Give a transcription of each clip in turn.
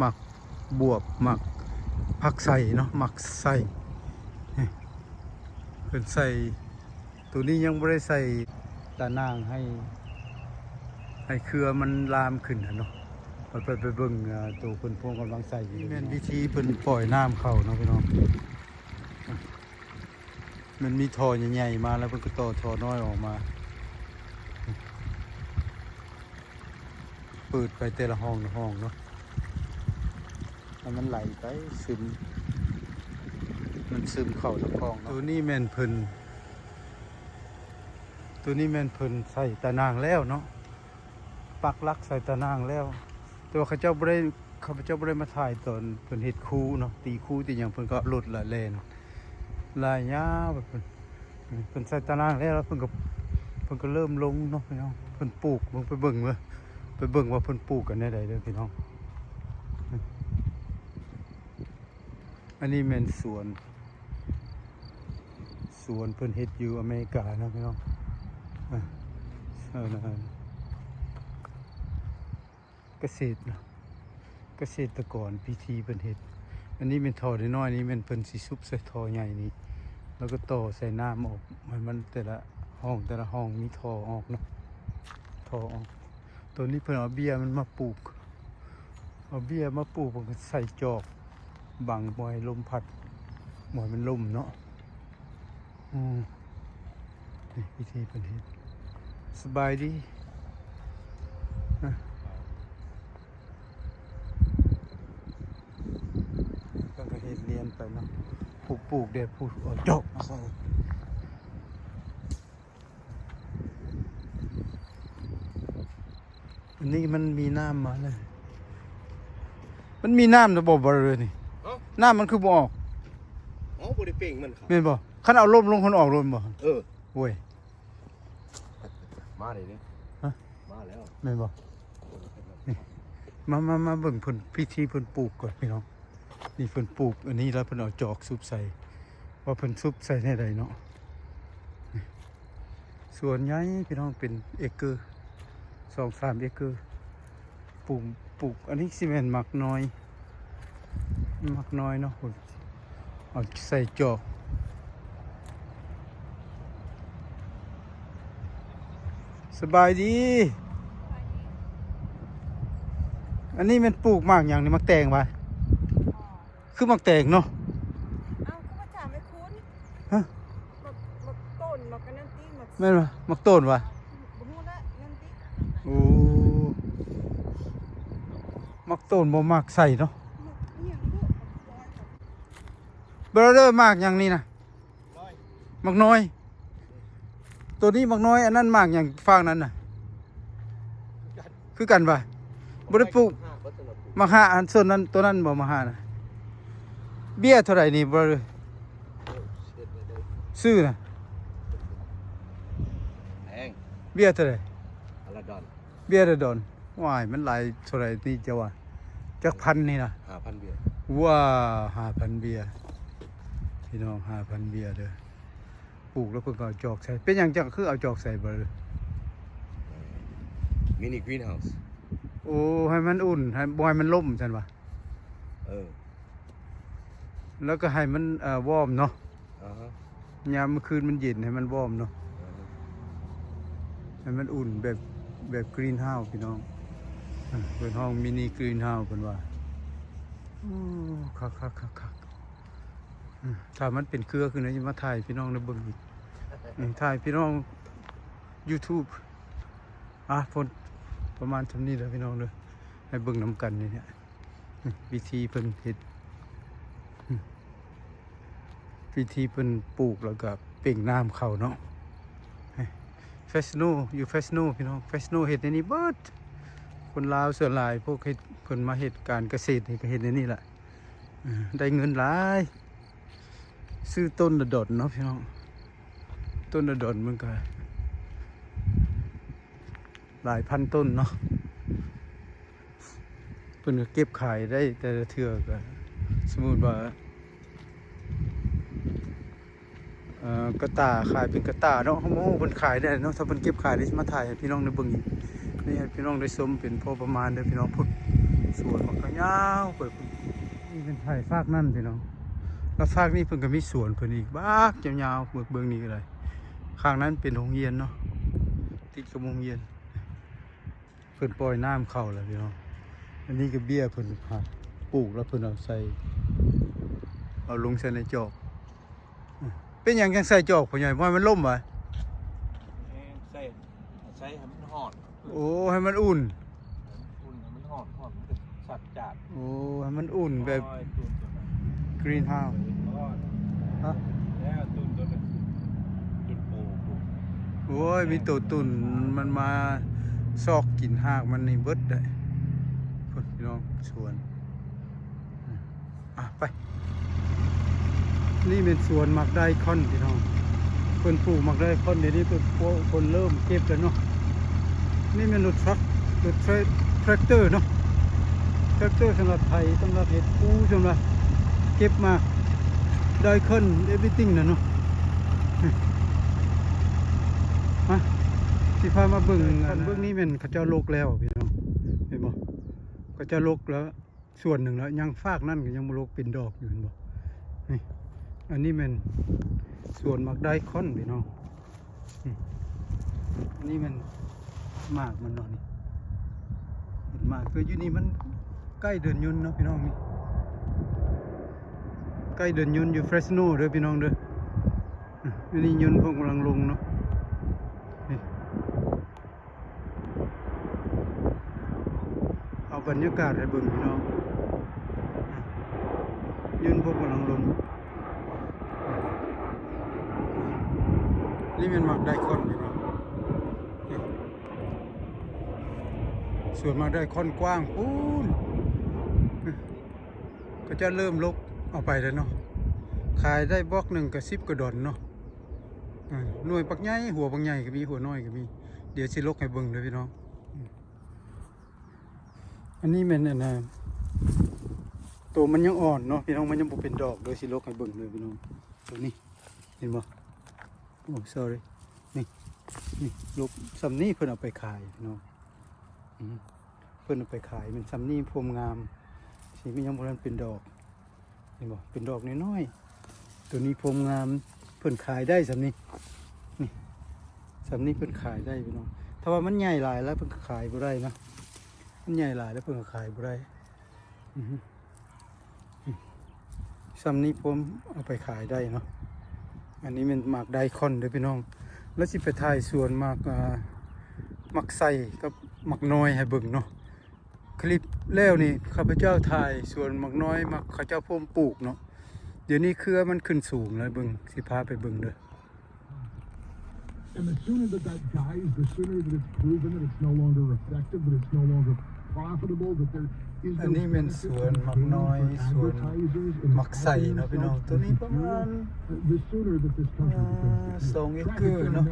ໝາກບວບ ໝາກຜັກໄຊເນາະ ໝາກໄຊ ເພິ່ນໃສ່ ໂຕນີ້ຍັງບໍ່ໄດ້ໃສ່ຕາໜ່າງໃຫ້ ໃຫ້ເຄືອມັນລາມຂຶ້ນຫັ້ນເນາະ ໄປ ໄປ ໄປເບິ່ງ ເອີ ໂຕເພິ່ນພວມກຳລັງໃສ່ຢູ່. ນີ້ແມ່ນວິທີເພິ່ນປ່ອຍນ້ຳເຂົ້າເນາະພີ່ນ້ອງ ມັນມີທໍ່ໃຫຍ່ໆມາ ແລ້ວເພິ່ນກໍຕໍ່ທໍ່ນ້ອຍອອກມາ ເປີດໄປແຕ່ລະຫ້ອງລະຫ້ອງເນາະ ໃຫ້ມັນໄຫຼໄປ ຊຶມ ມັນຊຶມເຂົ້າໃນກ້ອງເນາະ. ໂຕນີ້ແມ່ນເພິ່ນ ໂຕນີ້ແມ່ນເພິ່ນໃສ່ຕາໜ່າງແລ້ວເນາະ ປັກຫຼັກໃສ່ຕາໜ່າງແລ້ວ ແຕ່ວ່າເຂົາເຈົ້າບໍ່ໄດ້ ຂ້າພະເຈົ້າບໍ່ໄດ້ມາຖ່າຍຕອນເພິ່ນເຮັດຄູເນາະ ຕີຄູຕີຫຍັງ ເພິ່ນກໍເອົາລົດລະແລ່ນ ລາຍຍາວໄປພຸ້ນ ເພິ່ນໃສ່ຕາໜ່າງແລ້ວ ແລ້ວເພິ່ນກໍ ເພິ່ນກໍເລີ່ມລົງເນາະພີ່ນ້ອງ ເພິ່ນປູກ ເບິ່ງ ໄປເບິ່ງເດີ້ ໄປເບິ່ງວ່າເພິ່ນປູກກັນແນວໃດເດີ້ພີ່ນ້ອງ. ອັນນີ້ແມ່ນສວນ ສວນເພິ່ນເຮັດຢູ່ອາເມລິກາເນາະພີ່ນ້ອງ ເອີ ເອີ ນະ ກະເສດເນາະ ກະເສດຕະກອນ ພິທີເພິ່ນເຮັດ. ອັນນີ້ແມ່ນທໍ່ນ້ອຍໆ ນີ້ແມ່ນເພິ່ນຊິຊຸບໃສ່ທໍ່ໃຫຍ່ນີ້ ແລ້ວກໍຕໍ່ໃສ່ນ້ຳອອກ ໃຫ້ມັນແຕ່ລະຫ້ອງ ແຕ່ລະຫ້ອງມີທໍ່ອອກເນາະ ທໍ່ອອກ. ໂຕນີ້ເພິ່ນເອົາເບ້ຍມັນມາປູກ ເອົາເບ້ຍມາປູກ ເພິ່ນກໍໃສ່ຈອກບັງ ບໍ່ໃຫ້ລົມພັດ ບໍ່ໃຫ້ມັນລົ້ມເນາະ. ອືມ ນີ້ວິທີເພິ່ນເຮັດ. ສະບາຍດີ ອະ ເພິ່ນກໍເຮັດລຽນໄປເນາະ ຜູ້ປູກແດ່ ຜູ້ເອົາຈອກມາໃສ່. ອັນນີ້ມັນມີນ້ຳມາເລີຍ ມັນມີນ້ຳນະບໍ່ ບໍ່ເລີຍນີ້ ຮະ? ນ້ຳມັນຄືບໍ່ອອກ? ເອົາ ບໍ່ໄດ້ເປັ່ງມັນຄັບ ແມ່ນບໍ່? ຄັນເອົາລົມລົງ ມັນອອກໂລດບໍ່? ເອີ ໂອ້ຍ ມາເດ້ນີ້ ຮະ? ມາແລ້ວ ແມ່ນບໍ່? ນີ້ ມາ ມາ ມາເບິ່ງເພິ່ນ ພິທີເພິ່ນປູກກ່ອນພີ່ນ້ອງ. ນີ້ເພິ່ນປູກອັນນີ້ ແລ້ວເພິ່ນເອົາຈອກຊຸບໃສ່ ວ່າເພິ່ນຊຸບໃສ່ແນວໃດເນາະ. ນີ້ ສວນໃຫຍ່ພີ່ນ້ອງ ເປັນເອເກີ ສອງສາມເອເກີ ປູກ ປູກ ອັນນີ້ຊິແມ່ນໝາກນ້ອຍ ໝາກນ້ອຍເນາະ ເອົາໃສ່ຈອກ. ສະບາຍດີ ອັນນີ້ແມ່ນປູກໝາກຫຍັງນີ້? ໝາກແຕງຫວາ? ຄືໝາກແຕງເນາະ. ເອົ້າ ຄືມາຖາມໄອ້ຄຸນ ຮະ? ໝາກ ໝາກຕົ້ນ ໝາກອັນນັ້ນຕິ ໝາກ ແມ່ນບໍ່? ໝາກຕົ້ນຫວາ? ບໍ່ຮູ້ແຫຼະ ນັ້ນຕິ. ໂອ້ ໝາກຕົ້ນບໍ່ໝາກໃສ່ເນາະ. ໝາກອີ່ຫຍັງເນາະ ໝາກນ້ອຍ Brother ໝາກຫຍັງນີ້ນະ? ໝາກນ້ອຍ ໂຕນີ້ໝາກນ້ອຍ ອັນນັ້ນໝາກຫຍັງຟາກນັ້ນນະ? ຄືກັນຫວາ? ບໍ່ໄດ້ປູກ ໝາກຮາກ ອັນ ສ່ວນນັ້ນ ໂຕນັ້ນບໍ່ ໝາກຮາກນະ? ເບ້ຍເທົ່າໃດນີ້ Brother? ຊື້ນະ ແພງ ເບ້ຍເທົ່າໃດ? ອາລາດອນ ເບ້ຍລະດອນ ວ້າຍ ມັນຫຼາຍເທົ່າໃດນີ້ເຈົ້າວ່າ? ຈັກພັນນີ້ນະ? ຫ້າພັນເບ້ຍ ວ້າ ຫ້າພັນເບ້ຍ ພີ່ນ້ອງ ຫ້າພັນເບ້ຍເດີ້. ປູກແລ້ວເພິ່ນກໍເອົາຈອກໃສ່ ເປັນຫຍັງຈັ່ງຄືເອົາຈອກໃສ່ບໍ່? ເອີ mini greenhouse ໂອ້ ໃຫ້ມັນອຸ່ນ ໃຫ້ ບໍ່ໃຫ້ມັນລົ້ມຊັ້ນຫວາ? ເອີ ແລ້ວກໍໃຫ້ມັນ ເອີ ວອມເນາະ. ອາຮະ ຍາມມື້ຄືນມັນເຢັນໃຫ້ມັນວອມເນາະ ອາຮະ ໃຫ້ມັນອຸ່ນແບບ ແບບ greenhouse ພີ່ນ້ອງ ເພິ່ນຮ້ອງ mini greenhouse ເພິ່ນວ່າ. ໂອ້ ຄັກໆໆໆ ອືມ ຖ້າມັນເປັນເຄືອຂຶ້ນ ຈະມາຖ່າຍພີ່ນ້ອງໄດ້ເບິ່ງອີກ ອືມ ຖ່າຍພີ່ນ້ອງ YouTube. ອ່າ ຝົນປະມານຊ່ຳນີ້ເດີພີ່ນ້ອງເດີ ໃຫ້ເບິ່ງນຳກັນນີ້ແຫຼະ ອືມ ວິທີເພິ່ນເຮັດ ອືມ ວິທີເພິ່ນປູກ ແລ້ວກໍເປັ່ງນ້ຳເຂົ້າເນາະ. Fresno ຢູ່ Fresno ພີ່ນ້ອງ Fresno ເຮັດແນວນີ້ເບິດ ຄົນລາວສ່ວນຫຼາຍ ພວກເຮັດ ເພິ່ນມາເຮັດການກະເສດນີ້ ກໍເຮັດແນວນີ້ແຫຼະ. ເອີ ໄດ້ເງິນຫຼາຍ ຊື້ຕົ້ນລະດອນເນາະພີ່ນ້ອງ ຕົ້ນລະດອນມັນກະຫຼາຍພັນຕົ້ນເນາະ ເພິ່ນກະເກັບຂາຍໄດ້ແຕ່ລະເທື່ອ ກະສົມມຸດວ່າ ເອີ ກະຕ່າ ຂາຍເປັນກະຕ່າເນາະ ເຮົາບໍ່ຮູ້ເພິ່ນຂາຍແນວໃດເນາະ ຖ້າເພິ່ນເກັບຂາຍ ດຽວຊິມາຖ່າຍໃຫ້ພີ່ນ້ອງໄດ້ເບິ່ງອີກ ນີ້ໃຫ້ພີ່ນ້ອງໄດ້ຊົມເປັນພໍປະມານເດີພີ່ນ້ອງ. ພຸ້ນ ສວນບັກຍາວໄປພຸ້ນ. ນີ້ເປັນໄຮ່ຟາກນັ້ນພີ່ນ້ອງ ແລ້ວຟາກນີ້ເພິ່ນກໍມີສວນເພິ່ນອີກບັກຍາວໆ ເບິ່ງນີ້ກໍໄດ້. ຂ້າງນັ້ນເປັນໂຮງຮຽນເນາະ ຕິດກັບໂຮງຮຽນ. ເພິ່ນປ່ອຍນ້ຳເຂົ້າແລ້ວພີ່ນ້ອງ. ອັນນີ້ກໍເບ້ຍເພິ່ນຫັກປູກ ແລ້ວເພິ່ນເອົາໃສ່ ເອົາລົງໃສ່ໃນຈອກ. ເປັນຫຍັງຈັ່ງໃສ່ຈອກພໍ່ໃຫຍ່? ບໍ່ໃຫ້ມັນລົ້ມຫວາ? ໃສ່ ໃສ່ໃຫ້ມັນຮ້ອນ. ໂອ້ ໃຫ້ມັນອຸ່ນ. ໃຫ້ມັນອຸ່ນ ໃຫ້ມັນຮ້ອນໆ ມັນຈະສັກຈາກ. ໂອ້ ໃຫ້ມັນອຸ່ນແບບ ໂອ້ຍ greenhouse ຮະ? ແລ້ວຕຸ່ນຕົວນັ້ນ ຕຸ່ນໂອ ໂອ້ຍ ມີໂຕຕຸ່ນ ມັນມາຊອກກິນຮາກມັນນີ້ເບິດໄດ໋. ພຸ້ນພີ່ນ້ອງ ສວນ ອາ ໄປ. ນີ້ແມ່ນສວນໝາກໄດຄອນພີ່ນ້ອງ ເພິ່ນປູກໝາກໄດຄອນ ດຽວນີ້ເພິ່ນ ເພິ່ນເລີ່ມເກັບແລ້ວເນາະ. ນີ້ແມ່ນລົດທຣັກ ລົດແທຣັກເຕີເນາະ ແທຣັກເຕີສຳລັບໄຖ ສຳລັບເຮັດປູ ສຳລັບເກັບໝາກໄດຄອນ everything ນະເນາະ. ມາ ຊິພາມາເບິ່ງ ເບິ່ງນີ້ແມ່ນເຂົາເຈົ້າລົກແລ້ວພີ່ນ້ອງ ເຫັນບໍ່? ເຂົາເຈົ້າລົກແລ້ວ ສ່ວນໜຶ່ງແລ້ວ ຍັງຟາກນັ້ນກໍຍັງບໍ່ລົກ ເປັນດອກຢູ່ ເຫັນບໍ່? ນີ້ ອັນນີ້ແມ່ນສວນໝາກໄດຄອນພີ່ນ້ອງ. ນີ້ ອັນນີ້ແມ່ນໝາກມັນເນາະ ນີ້ ເຫັນໝາກ ຄືຢູ່ນີ້ມັນໃກ້ເດືອນຍົນເນາະພີ່ນ້ອງ. ນີ້ ໃກ້ເດືອນຍົນ ຢູ່ Fresno ເດີພີ່ນ້ອງເດີ. ອັນນີ້ຍົນເພິ່ນກຳລັງລົງເນາະ ນີ້. ເອົາບັນຍາກາດໃຫ້ເບິ່ງພີ່ນ້ອງ ຍົນພວກກຳລັງລົງ. ນີ້ແມ່ນໝາກໄດຄອນພີ່ນ້ອງ ນີ້ ສວນໝາກໄດຄອນກວ້າງພຸ້ນ. ເຂົາເຈົ້າເລີ່ມລົກເອົາໄປແລ້ວເນາະ ຂາຍໄດ້ບອກໜຶ່ງກໍສິບກວ່າດອນເນາະ. ອາ ໜ່ວຍບັກໃຫຍ່ ຫົວບັກໃຫຍ່ກໍມີ ຫົວນ້ອຍກໍມີ. ດຽວຊິລົກໃຫ້ເບິ່ງເດີພີ່ນ້ອງ. ອັນນີ້ແມ່ນ ອັນນ່າ ໂຕມັນຍັງອ່ອນເນາະພີ່ນ້ອງ ມັນຍັງບໍ່ເປັນດອກເດີ. ຊິລົກໃຫ້ເບິ່ງເດີພີ່ນ້ອງ ໂຕນີ້ ເຫັນບໍ່? ໂອ້ sorry ນີ້ ນີ້ ລົກຊ່ຳນີ້ເພິ່ນເອົາໄປຂາຍພີ່ນ້ອງ. ອື ເພິ່ນເອົາໄປຂາຍແມ່ນຊ່ຳນີ້ ພວມງາມ ຊິມັນຍັງບໍ່ທັນເປັນດອກ. ເຫັນບໍ່? ເປັນດອກນ້ອຍໆ ໂຕນີ້ພວມງາມ ເພິ່ນຂາຍໄດ້ຊ່ຳນີ້ ນີ້ ຊ່ຳນີ້ເພິ່ນຂາຍໄດ້ພີ່ນ້ອງ. ຖ້າວ່າມັນໃຫຍ່ຫຼາຍແລ້ວເພິ່ນກໍຂາຍບໍ່ໄດ້ນະ ມັນໃຫຍ່ຫຼາຍແລ້ວເພິ່ນກໍຂາຍບໍ່ໄດ້. ອື ຊ່ຳນີ້ພວມເອົາໄປຂາຍໄດ້ເນາະ. ອັນນີ້ແມ່ນໝາກໄດຄອນເດີພີ່ນ້ອງ ແລ້ວຊິໄປຖ່າຍສວນໝາກ ອາ ໝາກໄຊກັບໝາກນ້ອຍໃຫ້ເບິ່ງເນາະ. ຄລິບແລ້ວນີ້ ຂ້າພະເຈົ້າຖ່າຍສວນໝາກນ້ອຍ ໝາກເຂົາເຈົ້າໂຮມປູກເນາະ. ດຽວນີ້ເຄືອມັນຂຶ້ນສູງແລ້ວ ເບິ່ງ ຊິພາໄປເບິ່ງເດີ. And the sooner that that dies, the sooner that it's proven that it's no longer effective, that it's no longer profitable, that there is no benefit to the game for advertisers and the advertisers themselves to continue. ອັນນີ້ແມ່ນສວນໝາກນ້ອຍ ສວນໝາກໄຊເນາະພີ່ນ້ອງ ໂຕນີ້ປະມານ ສອງເອກເກີເນາະ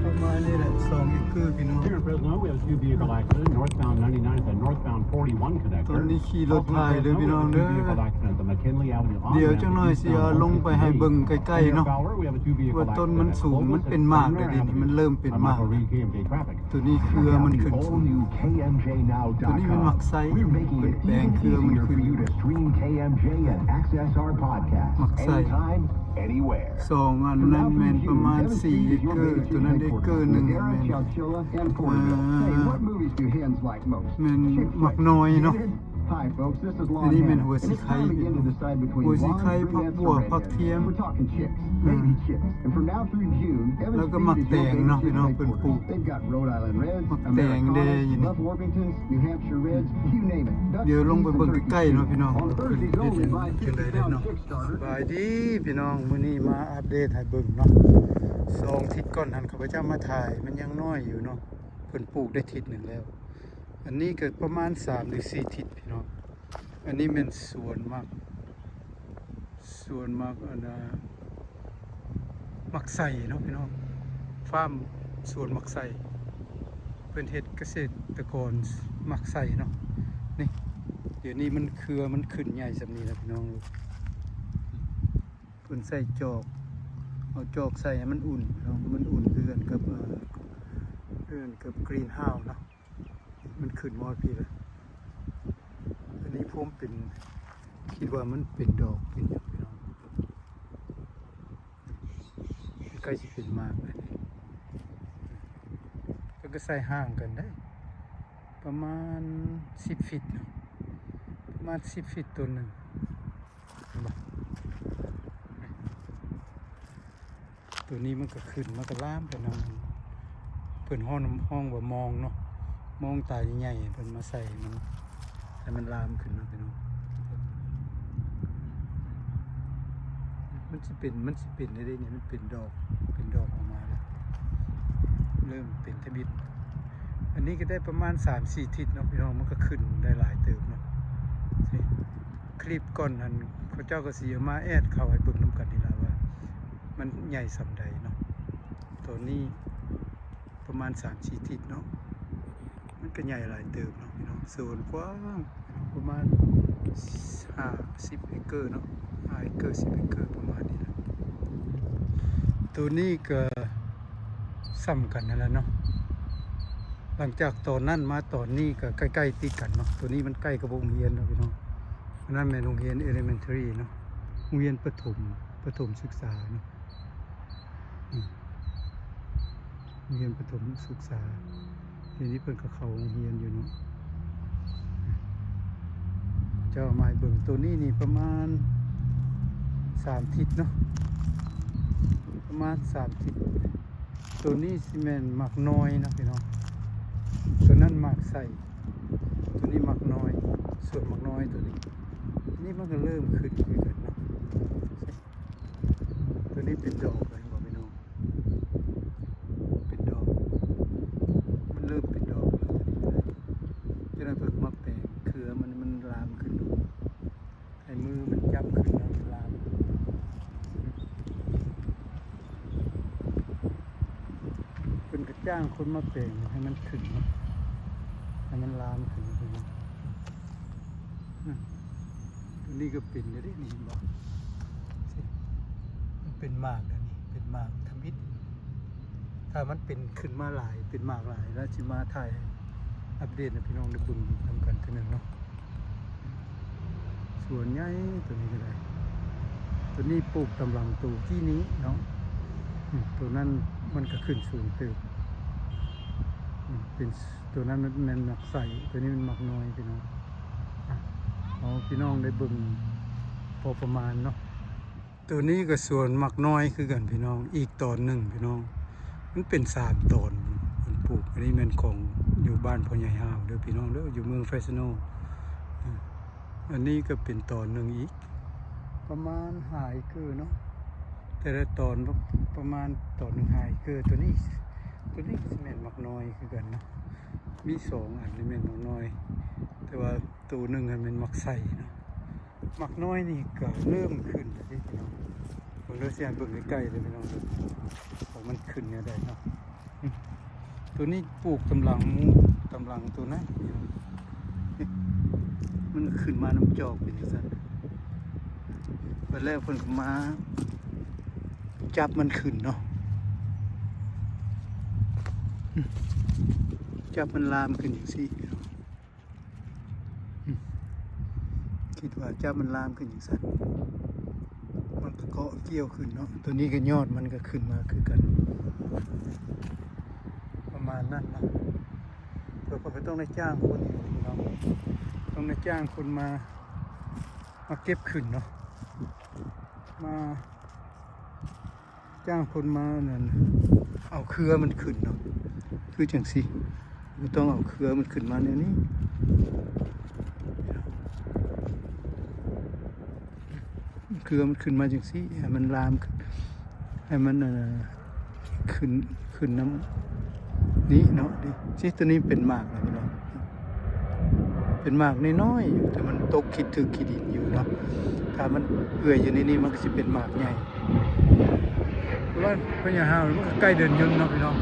ປະມານນີ້ແຫຼະ ສອງເອກເກີພີ່ນ້ອງ. Here in Fresno, we have two vehicle accidents, northbound ninety-ninth and northbound forty-one connector. ຕອນນີ້ຂີ່ລົດຖ່າຍເດີພີ່ນ້ອງເດີ. ດຽວຈັກໜ່ອຍຊິເອົາລົງໄປໃຫ້ເບິ່ງໃກ້ໆເນາະ ວ່າຕົ້ນມັນສູງ ມັນເປັນໝາກແລ້ວ ດຽວນີ້ມັນເລີ່ມເປັນໝາກ. ໂຕນີ້ເຄືອມັນຂຶ້ນສູງ ໂຕນີ້ແມ່ນໝາກໄຊ ເພິ່ນແປງເຄືອມັນຂຶ້ນ ໝາກໄຊ. ສອງອັນນັ້ນແມ່ນປະມານສີ່ເອກເກີ ໂຕນັ້ນເອກເກີໜຶ່ງແມ່ນ ເອີ ແມ່ນໝາກນ້ອຍເນາະ. ອັນນີ້ແມ່ນຫົວສີໄຄ ຫົວສີໄຄ ຜັກບົ່ວ ຜັກທຽມ ແລ້ວກໍໝາກແຕງເນາະພີ່ນ້ອງ ເພິ່ນປູກໝາກແຕງແດ່ຢູ່ນີ້. ດຽວລົງໄປເບິ່ງໃກ້ໆເນາະພີ່ນ້ອງ ເພິ່ນເຮັດຈັ່ງໃດເດ້ເນາະ. ສະບາຍດີພີ່ນ້ອງ ມື້ນີ້ມາອັບເດດໃຫ້ເບິ່ງເນາະ. ສອງທິດກ່ອນຫັ້ນ ຂ້າພະເຈົ້າມາຖ່າຍ ມັນຍັງນ້ອຍຢູ່ເນາະ ເພິ່ນປູກໄດ້ທິດໜຶ່ງແລ້ວ. ອັນນີ້ກໍປະມານສາມຫຼືສີ່ທິດພີ່ນ້ອງ. ອັນນີ້ແມ່ນສວນໝາກ ສວນໝາກ ອັນນ່າ ໝາກໄຊເນາະພີ່ນ້ອງ ຟາມສວນໝາກໄຊ ເພິ່ນເຮັດກະເສດຕະກອນໝາກໄຊເນາະ. ນີ້ ດຽວນີ້ມັນເຄືອມັນຂຶ້ນໃຫຍ່ຊ່ຳນີ້ລະພີ່ນ້ອງ. ເພິ່ນໃສ່ຈອກ ເອົາຈອກໃສ່ໃຫ້ມັນອຸ່ນເນາະ ມັນອຸ່ນຄືກັນກັບ ເອີ ຄືກັນກັບ greenhouse ເນາະ. ມັນຂຶ້ນມາຮອດພີ້ລະ ເປັນ ຄິດວ່າມັນເປັນດອກເປັນຫຍັງພີ່ນ້ອງ ໃກ້ຊິເປັນໝາກແລ້ວນີ້ ເພິ່ນກໍໃສ່ຫ່າງກັນໄດ໋ ປະມານສິບຟີດເນາະ ປະມານສິບຟີດຕົ້ນໜຶ່ງ ເຫັນບໍ່? ໂຕນີ້ມັນກໍຂຶ້ນ ມັນກໍລາມໄປນຳ ເພິ່ນຮ້ອງ ຮ້ອງວ່າມອງເນາະ ມອງຕາໃຫຍ່ໆ ເພິ່ນມາໃສ່ມັນ ໃຫ້ມັນລາມຂຶ້ນເນາະພີ່ນ້ອງ ມັນຊິເປັນ ມັນຊິເປັນໄດ້ເດນີ້ ມັນເປັນດອກ ເປັນດອກອອກມາແລ້ວ ເລີ່ມເປັນທະມິດ ອັນນີ້ກໍໄດ້ປະມານສາມສີ່ທິດເນາະພີ່ນ້ອງ ມັນກໍຂຶ້ນໄດ້ຫຼາຍເຕີບເນາະ ຄລິບກ່ອນຫັ້ນ ເຂົາເຈົ້າກໍຊິເອົາມາແອດເຂົ້າໃຫ້ເບິ່ງນຳກັນນີ້ລະວ່າ ມັນໃຫຍ່ສ່ຳໃດເນາະ ຕອນນີ້ປະມານສາມສີ່ທິດເນາະ ມັນກໍໃຫຍ່ຫຼາຍເຕີບເນາະພີ່ນ້ອງ ສວນກວ້າງປະມານຫ້າສິບເອເກີເນາະ ຫ້າເອເກີ ສິບເອເກີ ປະມານນີ້ລະ ໂຕນີ້ກໍສ່ຳກັນຫັ້ນລະເນາະ ຫຼັງຈາກຕອນນັ້ນມາຕອນນີ້ກໍໃກ້ໆຕິດກັນເນາະ ໂຕນີ້ມັນໃກ້ກັບໂຮງຮຽນເນາະພີ່ນ້ອງ ອັນນັ້ນແມ່ນໂຮງຮຽນເອເລເມັນທາຣີເນາະ ໂຮງຮຽນປະຖົມ ປະຖົມສຶກສາເນາະ ອືມ ໂຮງຮຽນປະຖົມສຶກສາ ດຽວນີ້ເພິ່ນກໍເຂົ້າໂຮງຮຽນຢູ່ເນາະ ເຈົ້າມາໃຫ້ເບິ່ງ ໂຕນີ້ນີ້ປະມານສາມທິດເນາະ ປະມານສາມທິດ ໂຕນີ້ຊິແມ່ນໝາກນ້ອຍເນາະພີ່ນ້ອງ ໂຕນັ້ນໝາກໃສ່ ໂຕນີ້ໝາກນ້ອຍ ສວນໝາກນ້ອຍໂຕນີ້ ນີ້ມັນກໍເລີ່ມຂຶ້ນຄືກັນເນາະ ໂຕນີ້ເປັນດອກແລ້ວ ເຫັນບໍ່ພີ່ນ້ອງ? ເປັນດອກ ມັນເລີ່ມເປັນດອກແລ້ວ ໂຕນີ້ກໍໄດ້ ຈະໄດ້ເພິ່ນມາແປງເຄືອມັນ ມັນລາມຂຶ້ນ ໃຫ້ມືມັນຈັບຂຶ້ນແລ້ວມັນລາມ ເພິ່ນກໍຈ້າງຄົນມາແປງໃຫ້ມັນຂຶ້ນເນາະ ໃຫ້ມັນລາມຂຶ້ນ ໂຕນີ້ກໍເປັນແລ້ວເດ້ ນີ້ເຫັນບໍ່? ມັນເປັນໝາກແລ້ວນີ້ ເປັນໝາກທຳອິດ ຖ້າມັນເປັນຂຶ້ນມາຫຼາຍ ເປັນໝາກຫຼາຍ ແລ້ວຊິມາຖ່າຍອັບເດດໃຫ້ພີ່ນ້ອງໄດ້ເບິ່ງນຳກັນເທື່ອໜຶ່ງເນາະ ສວນໃຫຍ່ໂຕນີ້ກໍໄດ້ ໂຕນີ້ປູກຕາມຫຼັງໂຕກີ້ນີ້ເນາະ ອືມ ໂຕນັ້ນມັນກໍຂຶ້ນສູງເຕີບ ອືມ ເປັນ ໂຕນັ້ນມັນແມ່ນໝາກໃສ່ ໂຕນີ້ມັນໝາກນ້ອຍພີ່ນ້ອງ ອະ ເອົາພີ່ນ້ອງໄດ້ເບິ່ງພໍປະມານເນາະ ໂຕນີ້ກໍສວນໝາກນ້ອຍຄືກັນພີ່ນ້ອງ ອີກຕອນໜຶ່ງພີ່ນ້ອງ ມັນເປັນສາມຕອນເພິ່ນປູກ ອັນນີ້ແມ່ນຂອງຢູ່ບ້ານພໍ່ໃຫຍ່ຮາວເດີພີ່ນ້ອງເດີ ຢູ່ເມືອງເຟຣສໂນ ອາ ອັນນີ້ກໍເປັນຕອນໜຶ່ງອີກ ປະມານຫ້າເອເກີເນາະ ແຕ່ລະຕອນປະ ປະມານຕອນໜຶ່ງຫ້າເອເກີ ໂຕນີ້ ໂຕນີ້ກໍຊິແມ່ນໝາກນ້ອຍຄືກັນເນາະ ມີສອງອັນນີ້ແມ່ນໝາກນ້ອຍ ແຕ່ວ່າໂຕໜຶ່ງຫັ້ນແມ່ນໝາກໃສ່ເນາະ ໝາກນ້ອຍນີ້ກໍເລີ່ມຂຶ້ນແລ້ວເດ້ພີ່ນ້ອງ ເບິ່ງເດີ ຊິໃຫ້ເບິ່ງໃກ້ໆເດີພີ່ນ້ອງເດີ ວ່າມັນຂຶ້ນແນວໃດເນາະ ອືມ ໂຕນີ້ປູກຕາມຫຼັງໝູ່ ຕາມຫຼັງໂຕນັ້ນ ມັນຂຶ້ນມານຳຈອກເປັນຈັ່ງຊັ້ນ ບາດແລ້ວເພິ່ນກໍມາຈັບມັນຂຶ້ນເນາະ ອືມ ຈັບມັນລາມຂຶ້ນຈັ່ງຊີ້ພີ່ນ້ອງ. ອືມ ຄິດວ່າຈະມັນລາມຂຶ້ນຈັ່ງຊັ້ນ ມັນກໍເກາະກ່ຽວຂຶ້ນເນາະ ໂຕນີ້ກໍຍອດມັນກໍຂຶ້ນມາຄືກັນ ປະມານນັ້ນເນາະ ເພິ່ນກໍຕ້ອງໄດ້ຈ້າງຄົນເນາະ ຕ້ອງໄດ້ຈ້າງຄົນມາ ມາເກັບຂຶ້ນເນາະ ມາ ຈ້າງຄົນມານັ້ນ ເອົາເຄືອມັນຂຶ້ນເນາະ ຄືຈັ່ງຊີ້ ມັນຕ້ອງເອົາເຄືອມັນຂຶ້ນມາແນວນີ້ ເຄືອມັນຂຶ້ນມາຈັ່ງຊີ້ ໃຫ້ມັນລາມ ໃຫ້ມັນ ເອີ ຂຶ້ນ ຂຶ້ນນຳນີ້ເນາະ ນີ້ ໂຕນີ້ເປັນໝາກແລ້ວເນາະ ເປັນໝາກນ້ອຍໆຢູ່ ແຕ່ມັນຕົກຂີ້ ຖືກຂີ້ດິນຢູ່ເນາະ ຖ້າມັນເປື່ອຍຢູ່ໃນນີ້ ມັນກໍຊິເປັນໝາກໃຫຍ່ ເພາະວ່າພະຍາຮາວມັນກໍໃກ້ເດືອນຍົນເນາະພີ່ນ້ອງ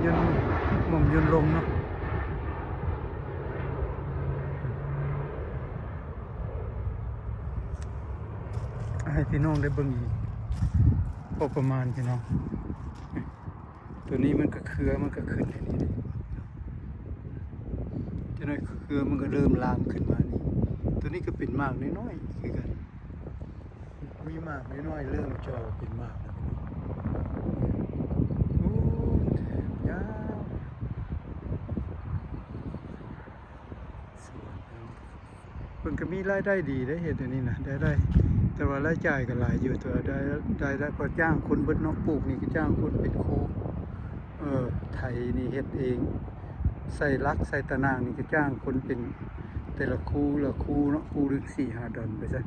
ຍົນ ໝ່ອມຍົນລົງເນາະ ໃຫ້ພີ່ນ້ອງໄດ້ເບິ່ງອີກ ພໍປະມານພີ່ນ້ອງ. ໂຕນີ້ມັນກໍເຄືອ ມັນກໍຂຶ້ນໃນນີ້ເດ້ ຈະ ເຄືອມັນກໍເລີ່ມລາມຂຶ້ນມານີ້. ຕົວນີ້ກໍເປັນໝາກນ້ອຍໆຄືກັນ ມີໝາກນ້ອຍໆເລີ່ມຈໍ່ເປັນໝາກແລ້ວ. ໂອ້ ຍາວ. ເພິ່ນກໍມີລາຍໄດ້ດີເດ້ ເຮັດອັນນີ້ນະ ໄດ້ ໄດ້ ແຕ່ວ່າລາຍຈ່າຍກໍຫຼາຍຢູ່ ແຕ່ວ່າໄດ້ ໄດ້ ໄດ້ ເພາະຈ້າງຄົນເບິດເນາະ. ປູກນີ້ກໍຈ້າງຄົນເປັນຄູ່ ເອີ ໄຖນີ້ເຮັດເອງ ໃສ່ຫຼັກໃສ່ຕາໜ່າງນີ້ກໍຈ້າງຄົນເປັນແຕ່ລະຄູ່ລະຄູ່ເນາະ ຄູ່ໜຶ່ງສີ່ຫ້າດອນໄປຊັ້ນ.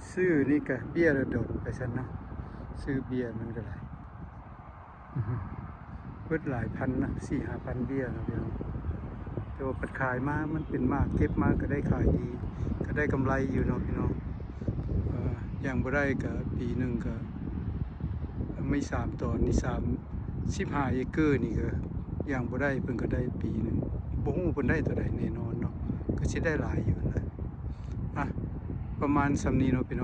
ຊື້ນີ້ກໍເບ້ຍລະດອນໄປຊັ້ນເນາະ ຊື້ເບ້ຍມັນກໍຫຼາຍ ເບິດຫຼາຍພັນນະ ສີ່ຫ້າພັນເບ້ຍເນາະພີ່ນ້ອງ. ແຕ່ວ່າພັດຂາຍມາ ມັນເປັນໝາກ ເກັບມາກໍໄດ້ຂາຍດີ ກໍໄດ້ກຳໄລຢູ່ເນາະພີ່ນ້ອງ. ເອີ ຢ່າງບໍ່ໄດ້ກໍປີໜຶ່ງກໍມີສາມຕອນນີ້ ສາມ ສິບຫ້າເອເກີນີ້ກໍຢ່າງບໍ່ໄດ້ ເພິ່ນກໍໄດ້ປີໜຶ່ງ ບໍ່ຮູ້ເພິ່ນໄດ້ເທົ່າໃດແນ່ນອນເນາະ ກໍຊິໄດ້ຫຼາຍຢູ່ນະ. ອ່ະ ປະມານສ່ຳນີ້ເນາະພີ່ນ້ອງ.